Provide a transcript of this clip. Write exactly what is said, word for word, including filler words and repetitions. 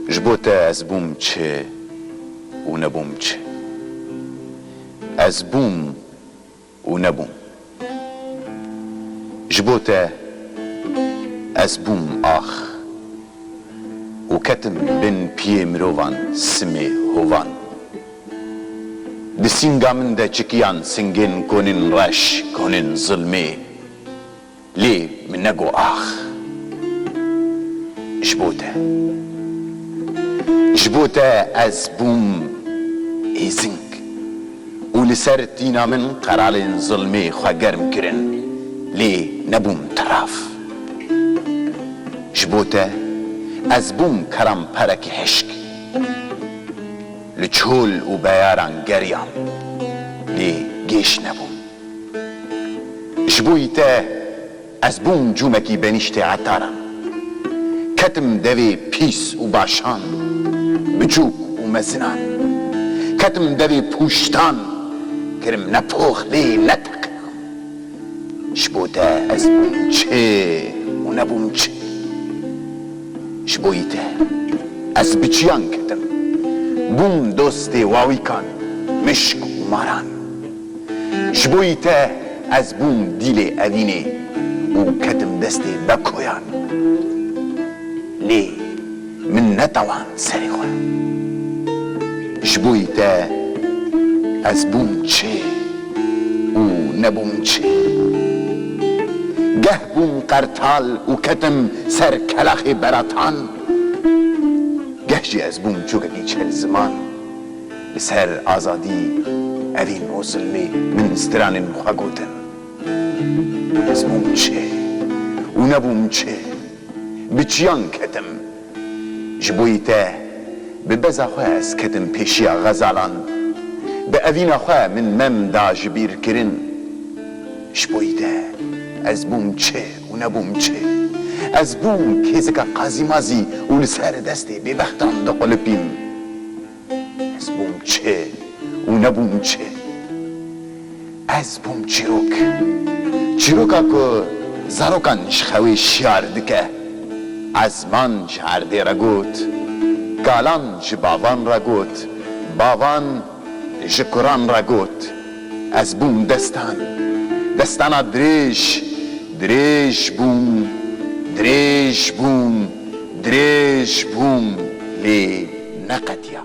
Ji bo te ez bûm çi û nebûm çi. Ez bûm û nebûm. Ji bo te ez bûm ax û ketim bin piyê mirovan simê hovan. Di sînga min de çikiyan singên konên reş, konên zilmê. Lê min negot ax. Ji bo te. Ji bo te ez bûm êzing û li ser tîna min qeralên zilmê xwe germ kirin, lê nebûm tiraf. Ji bo te ez bûm keramperekî hişk. Li çol û beyaran geriyam, lê gêş nebûm. Ji bo yî te ez bûm cûmekî benîştê etaran. Ketim devê pîs û başan, biçûk û mezinan. Ketim devê pûştan, kirim ne pox lê ne teqinan. Ji bo te ez bûm çi û nebûm çi. Ji bo yî te ez bi çiyan ketim. Bûm dostê wawîkan, mişk û maran. Ji bo yî te ez bûm dîlê evînê û ketim destê bekoyan. Lê min netawan serê xwe. Ji bo yî te ez bûm çi û nebûm çi. Geh bûm qertal û ketim ser kelaxê beratan. Geh jî ez bûm çokekî çel ziman. Li ser azadî evîn û zilmê min stranên xwe gotin. Ez bûm çi û nebûm çi. Bi çiyan ketim. Ji bo yî te bi beza xwe ez ketim pêşiya xezalan. Bi evîna xwe min mem da ji bîr kirin. Ji bo yî te ez bûm çi û nebûm çi. Ez bûm kêzika qazîmazî û li ser destê bêbextan diqulipîm. Ez bûm çi û nebûm çi. Ez bûm çîrok. Çîroka ku zarokan ji xewê şiyar dike. Ezman ji erdê re got, kalan ji bavan re got, bavan ji kuran re got. Ez bûm destan, destana dirêj, dirêj bûm, dirêj bûm, dirêj bûm, lê neqetiya.